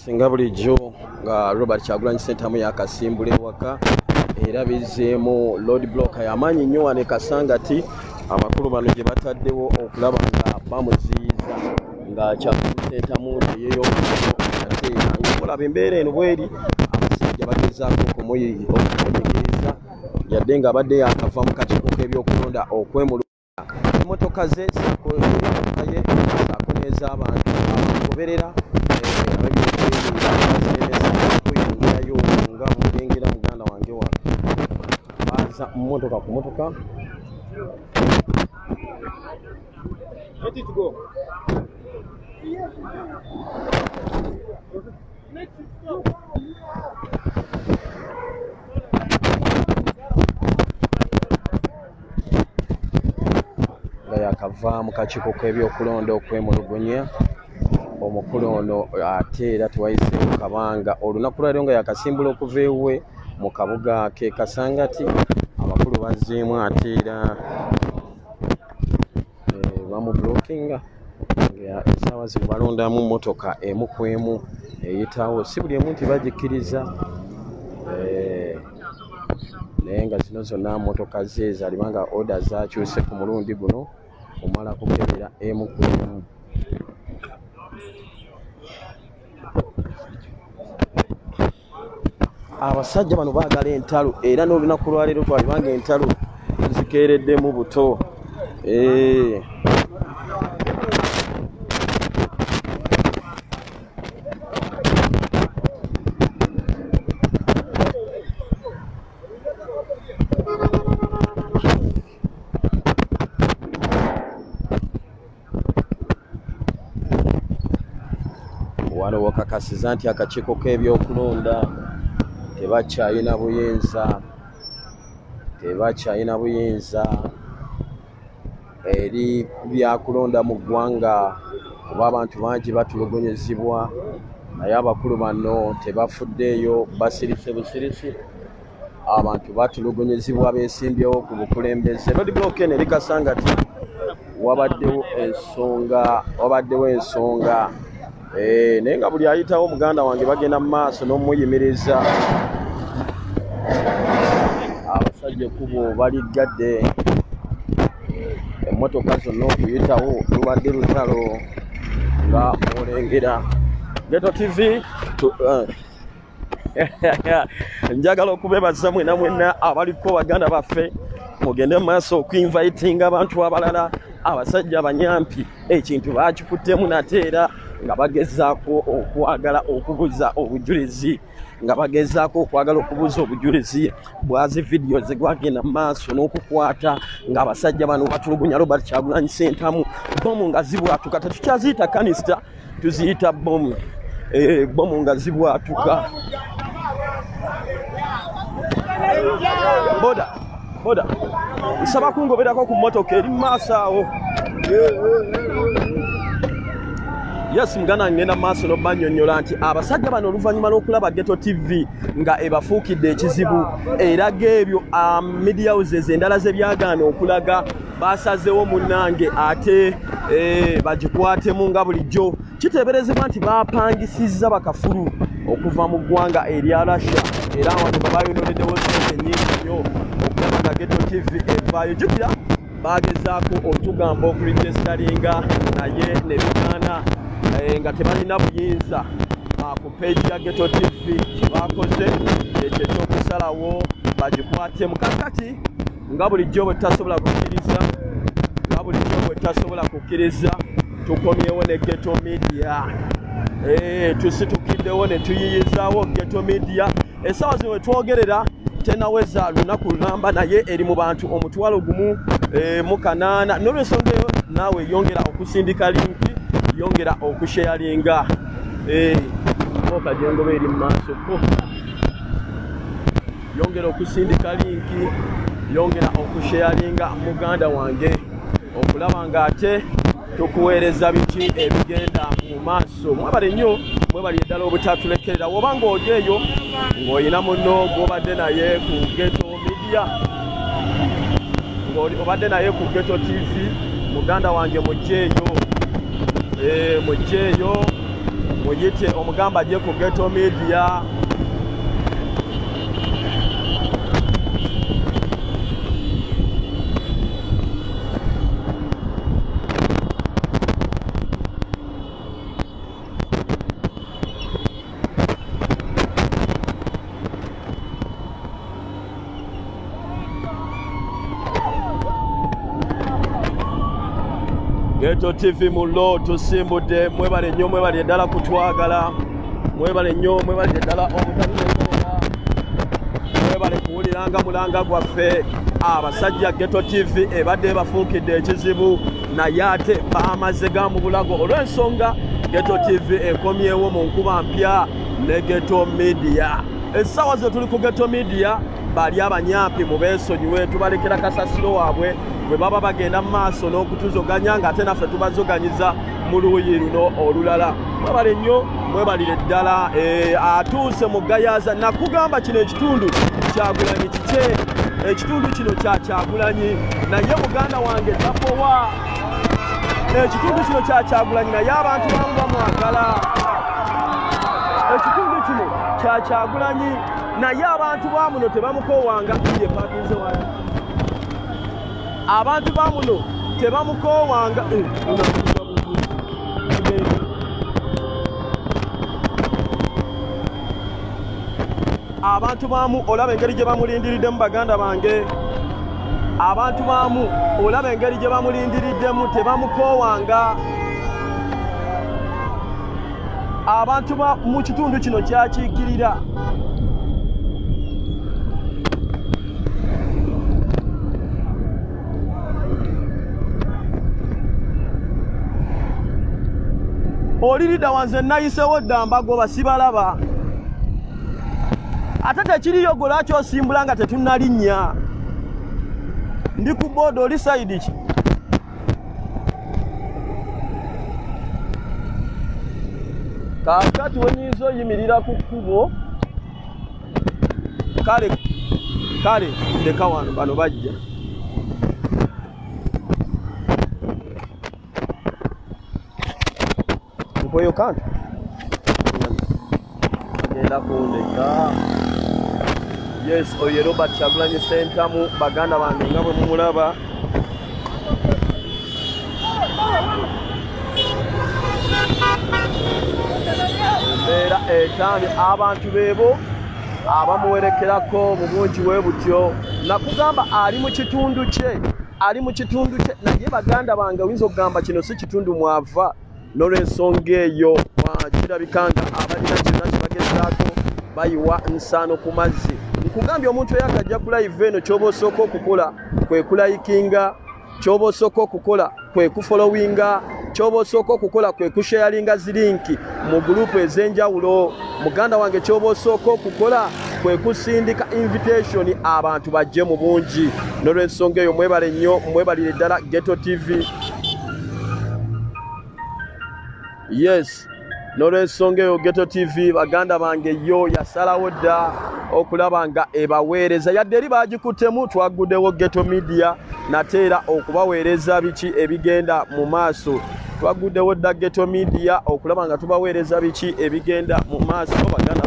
Singa bulijjo nga Robert Kyagulanyi Ssentamu yakasimbula ewaka era bizzeemu road block y'amaanyi nnyo wano e Kasangati. Abakulu bano gye bataddewo okulaba nga bamuziyiza nga Kyagulanyi Ssentamu teyeeyongerayo ate nga olaba embeera eno bweri, abasajja bagezaako okumunyigiriza yadde ng'abadde yakava mu kakiiko k'ebyokulonda okwemulugunya. Emmotoka ze ssaako emmotoka ye ssaako n'ez'abantu abamugoberera ab'ebyokwerinda baziremesa okweyongerayo nga bw'olengera muganda wange wano baza mmotoka ku mmotoka. Let it go. Let it go. Nga yakava mu kakiiko k'ebyokulonda okwemulugunya omukulu ono, ate era tewayiseewo kabanga olunaku lwaleero nga yakasimbula okuva ewuwe mu kabuga k'e Kasangati. Abakulu bazzeemu ate era bamublockinga nga essaawa zino balondamu mmotoka emu ku emu eyitawo, si buli emu nti bagikkiriza, naye nga zino zonna mmotoka ze zaliba nga order zakyuse ku mulundi guno kumala kukebera emu ku emu. Abasajja bano baagala entalo era n'olunaku lwaleero twalibanga entalo zikeereddemu buto. Wano wakakasiza nti akakiiko k'ebyokulonda tebakyalina buyinza, tebakyalina buyinza eri byakulonda mu ggwanga, kuba abantu bangi batulugunyizibwa, naye abakulu bano tebafuddeeyo, basirise busirisi. Abantu batulugunyizibwa beesimbyewo ku bukulembeze. Road block eno eri Kasangati wabaddewo ensonga, wabaddewo ensonga naye nga buli ayitawo muganda wange bagenda mu maaso n'omuyimiriza. Abasajja ekkubo baliggadde, emmotoka zonna okuyitawo lubadde lutalo nga bw'olengera. Ghetto TV njagala okubeebaza mwenna mwenna abaliko baganda baffe, mugende mu maaso okuinvitinga abantu abalala. Abasajja abanyampi ekintu bakikuttemu nate era nga bagezaako okwagala okubuza obujulizi, nga bagezaako okwagala okubuza obujulizi bwazi vidiyo ze gwagenda mu maaso n'okukwata ng'abasajja bano batulugunya Robert Kyagulanyi Ssentamu. Bomu nga zibwatuka, tetukyaziyita kanisita, tuziyita bomu. Bomu nga zibwatuka. Boda boda, nsaba kungoberako ku mmotoka eri mu maaso awo. Yes, muganda ngenda maaso n'obannyonnyola nti abasajja bano oluvannyuma lw'okulaba Ghetto TV nga ebafuukidde ekizibu, eraga ebyo media houses endala ze byagaana okulaga, basazeewo munnange ate bagikwatemu nga bulijjo. Kiteeberezebwa nti bapangisizza bakafulu okuva mu ggwanga erya Russia, era wano nga bayonooneddewo ssente nnyingi nnyo okulaba nga Ghetto TV evaayo. Jjukira bagezaako otugamba okuregisteringa naye ne bigaana, nga tebalina buyinza ku page ya Ghetto TV. Kye bakoze ekyo ekyokusalawo bagikwatemu. Kakati nga bulijjo bwe tutasobola kukkiriza, nga bulijjo bwe tutasobola kukkiriza, tukomyewo ne Ghetto Media. Tusitukiddewo ne tuyiyizaawo Ghetto Media. Essaawa zino we twogerera tenaweza lunaku lulamba, naye eri mu bantu 1,008. N'olwensonga eyo naawe yongera okusindika link, yongera okusharinga. Moka gyengoba eri mu maaso ko, yongera okusindika link, yongera okusharinga muganda wange, okulaba ng'ate tukuweereza biki ebigenda mu maaso. Mwebale nnyo, mwebale ddala obutatulekerera. Woba ng'oli eyo ng'olina munno gw'obadde naye ku Ghetto Media, ng'obadde naye ku Ghetto TV, muganda wange mujjeeyo, mujjeeyo Muyite omugamba ajje ku Ghetto Media. Ghetto TV mulo tusimbudde, mwebale nnyo, mwebale ddala kutwagala, mwebale nnyo, mwebale ddala obutatulekerera, mwebale kuwuliranga mulanga gwaffe. Abasajja Ghetto TV ebadde bafuukidde ekizibu, naye ate bamaze ga mu bulago olw'ensonga Ghetto TV ekomyewo mu nkuba mpya ne Ghetto Media. Essaawa ze tuli ku Ghetto Media, bali abanyampi mubeesonyiwe, tubalekera kasasiro waabwe bwe baba bagenda mu maaso n'okutuzoganya, ng'ate naffe tubazoganyiza mu luuyi luno olulala. Mwebale nnyo, mwebalire ddala. Atuuse mu Gayaza. Nakugamba kino ekitundu Kyagulanyi kikye, ekitundu kino kya Kyagulanyi, naye muganda wange tapowa. Ekitundu kino kya Kyagulanyi, naye abantu bamu bamwagala. Ekitundu kino kya Kyagulanyi, naye abantu bamuno tebamukoowanga. Ye pakinze wali. Abantu bamuno tebamukoowanga. Abantu bamu olaba engeri gye bamulindiriddemu, baganda bange. Abantu bamu olaba engeri gye bamulindiriddemu, tebamukoowanga. Abantu ba mu kitundu kino kyakiikirira. Olirida wanze nayisewo dda mbagoba sibalaba. Ate tekiriyo gwe lwaki osimbula nga tetunnalinnya? Ndi ku booda, oli sayidi ki? Kaakati we nnyinza oyimirira ku kkubo. Kale kale ndeka wano, bano bajja. Nkweyo kantu agenda kundeka. Yes, oyo Robert Kyagulanyi Ssentamu, baganda bange nga bwe mumulaba. Embeera etaano, abantu beebo abamuwerekerako mu bungi bwe butyo. Nakugamba ali mu kitundu kye, ali mu kitundu kye, naye baganda bange oyinza okugamba kino si kitundu mwava. N'olw'ensonga eyo kirabika nga abalina kyonna kye bagezaako bayiwa nsaano ku mazzi. Nkugambye omuntu eyakajja ku live eno, ky'oba osooka okukola kwe kulayikinga, ky'oba osooka okukola kwe kufollowinga, ky'oba osooka okukola kwe kusharinga zilinki mu gurupu ez'enjawulo. Muganda wange, ky'oba osooka okukola kwe kusindika invitation abantu bajje mu bungi. N'olw'ensonga eyo mwebale nnyo, mwebalire ddala Ghetto TV. Yes, n'olw'ensonga eyo Ghetto TV baganda bange yo yasalawo dda okulaba nga ebaweereza. Yadde eri baagikuttemu, twaguddewo Ghetto Media nate era okubaweereza biki ebigenda mu maaso. Twaguddewo dda Ghetto Media okulaba nga tubaweereza biki ebigenda mu maaso, baganda